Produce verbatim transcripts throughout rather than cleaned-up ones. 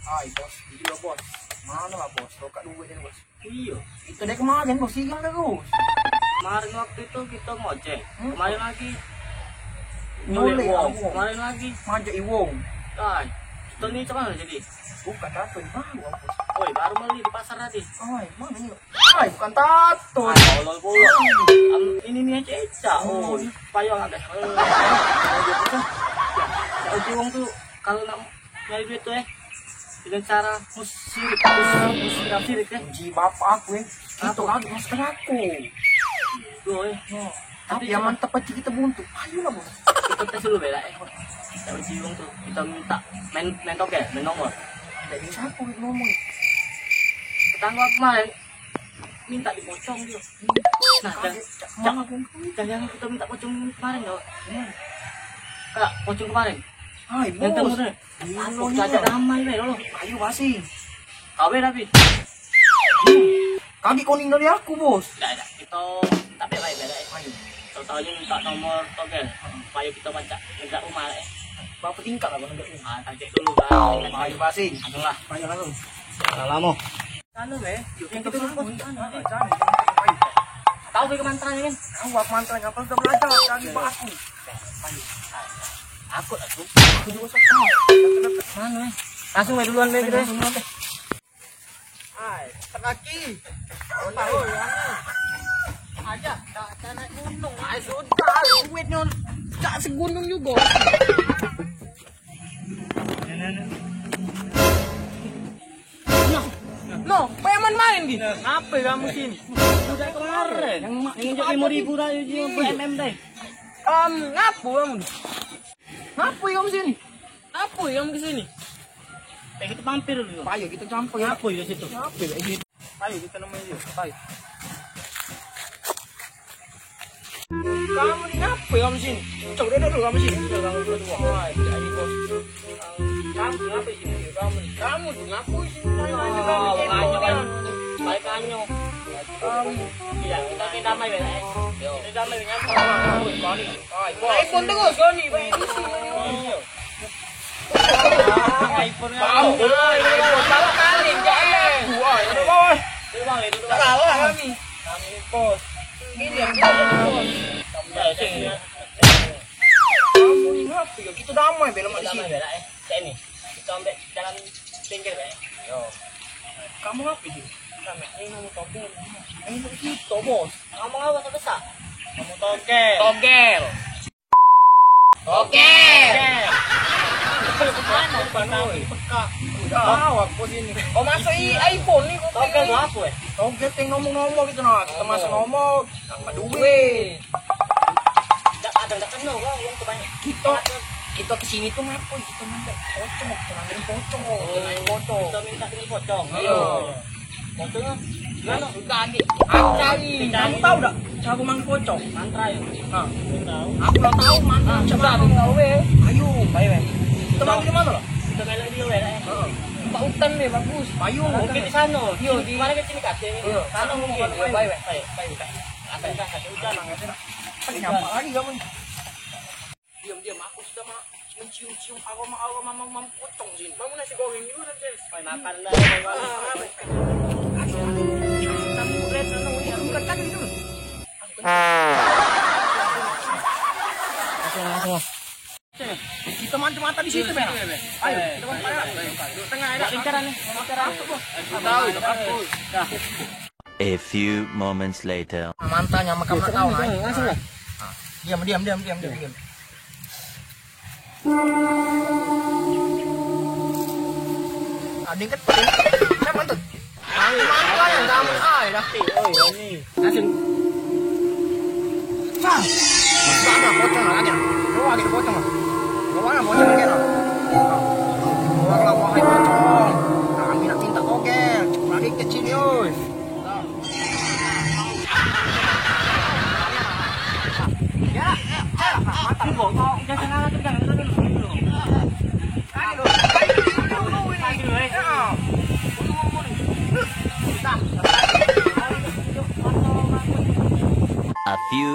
Ai, Bos, iyo, Bos. Mano lah, Bos? Rokok duit ni, Bos. Iyo. Kito dari kemaren, Bos, sigang terus. Kemaren waktu itu kito ngojek. Hmm? Kemaren lagi nyulik wong. Kemaren lagi majak iwong. Ai, kito ni cak mano jadi? Bukan tato, baru aku. Oi, baru beli di pasar tadi. Ai, mano ni? Ai, bukan tato. Ai, tolol pulo. Am, ini ni aja, Eca. Oh, payung agak. Cak uji wong tu, kalu nak nyari duit tu, eh, dengan cara musirik, musirik, musirik, eh. Uji bapak aku, eh. Itu lagi masker aku. Tuh, eh. Tapi yang mantap aja kita buntu. Ayolah, Bos. Kita tes dulu, Bela, eh. Kita uji wong tu. Kita minta main, main toke, main nomor. Jadi siapa yang ngomong? Tetangga kemarin minta dipocong dia. Nah, dan, dan yang kita minta pocong kemarin, loh. Kak, pocong kemarin. Hai, yang temu tu. Aku cak damai bae, loh. Ayo, Basi. Kawin tapi. Kagek koning dari aku, Bos. Dah, dah. Kita tak baik-baik, baik. Ayo. Tahu-tahu ni minta nomor togel. Supaya kita pacak negak rumah, eh. Berapa tingkat lah, Bang, negak rumah? Ah, tak cek dulu, Bang. Ayo, Basi. Aduh lah. Ayo, langsung. Lama. Anu, eh. Yang kita rumah. Tahu ke mantra ni, kan? Tahu apa mantra? Apa udah belajar dari aku? Aku tak tahu. Aku juga tak tahu. Mana, eh? Langsung, eh, duluan, eh, kita, eh. Langsung, eh. Ai, teraki. Aja, tak, tak naik gunung. Ai, sudah, duitnya tak segunung juga. Nah, no, preman main, Gi. Ngape kamu sini? Udah kemarin. Yang mak, yang jok lima ribu dah, M M deh. Em, ngapo kamu? Ngapo kamu sini? Ngapo kamu ke sini? Eh, kita mampir dulu. Ayo, kita campur. Ngapo ya situ? Ngapo ya situ? Ayo, kita nemuin dia. Ayo. Kamu ni ngapo kamu sini? Cok, duduk dulu kamu sini. Duduk kamu dua-dua. Wah, jadi bos. Kamu ngapo sini? Kamu, kamu tu ngapo sini? Balik anyo. Iya, kita main damai, ya. Yo. Kita damai, ya. Balik. Ai, bos. Telepon terus kau ni, Bang. Isi kau ni. Iya. Ai, pun kau. Ai, bos. Salah kali, jangan. Wah, ada bos. Salah kami. Kami bos. Ini yang bos. Ya, sini. Kamu ni ngapo ya? Kita damai, belok di sini. Damai, belok, eh. Sini. Kita ambil jalan pinggir, eh. Yo. Kamu ngapo sih? Kami ini mau togel. Ini kita, bos. Ngomong apa tak besar? Kamu togel. Togel. Togel. Mana? Pekak. Udah, awak bos ini. Oh, masuk i iPhone ni, kok. Togel tu apa, eh? Togel ting nomor-nomor gitu, nah. Kita masuk nomor, dapat duit. Dak ada, dak kena, wong, wong tu banyak. Kita, kita ke sini tu ngapo? Kita minta pocong, kita minta pocong. Oh, kita minta pocong. Iyo. Pocong, gimana? Sudah, ambil. Cari. Kamu tahu dak cara manggil pocong? Mantra ya? Nah. Belum tahu. Aku belum tahu mantra. Ah, coba aku tahu, weh. Ayo. Ayo, weh. Kita manggil di mana lah? Kita belok dia, weh, lah, eh. Heeh. Tempat hutan deh, bagus. Ayo. Mungkin di sana. Iyo, di mana ke sini, Kak? Iyo. Sana mungkin. Ayo, ayo, weh. Ayo, ayo. Akan dah, hujan. Tadi nampak lagi kamu. Diam-diam, aku sudah ma-, mencium-cium aroma-aroma mam-, mam pocong sini. Mau nasi goreng juga nanti. Main makan dah. Kamu lihat sana, ini aku bukan tadi itu. Langsung, langsung. Kita mancing mata di situ, Bel. Ayo, kita mancing mata. Tengah, ya. Lingkaran nih, lingkaran. Tahu, tahu. Dah. A few moments later. Mantanya makan tahu, langsung lah. Diam, diam, diam, diam, diam, diam. Ading kecil. Siapa tuh? Mantap yang kamu, ai, dah. Oi, ini. Langsung. Nah. Ada pocong lagi. Dua lagi pocong. Dua lagi pocong lagi, nah. Dua lagi pocong. Kami nak minta togel. Lagi kecil, yoi. A few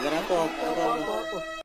Gara-gara apa?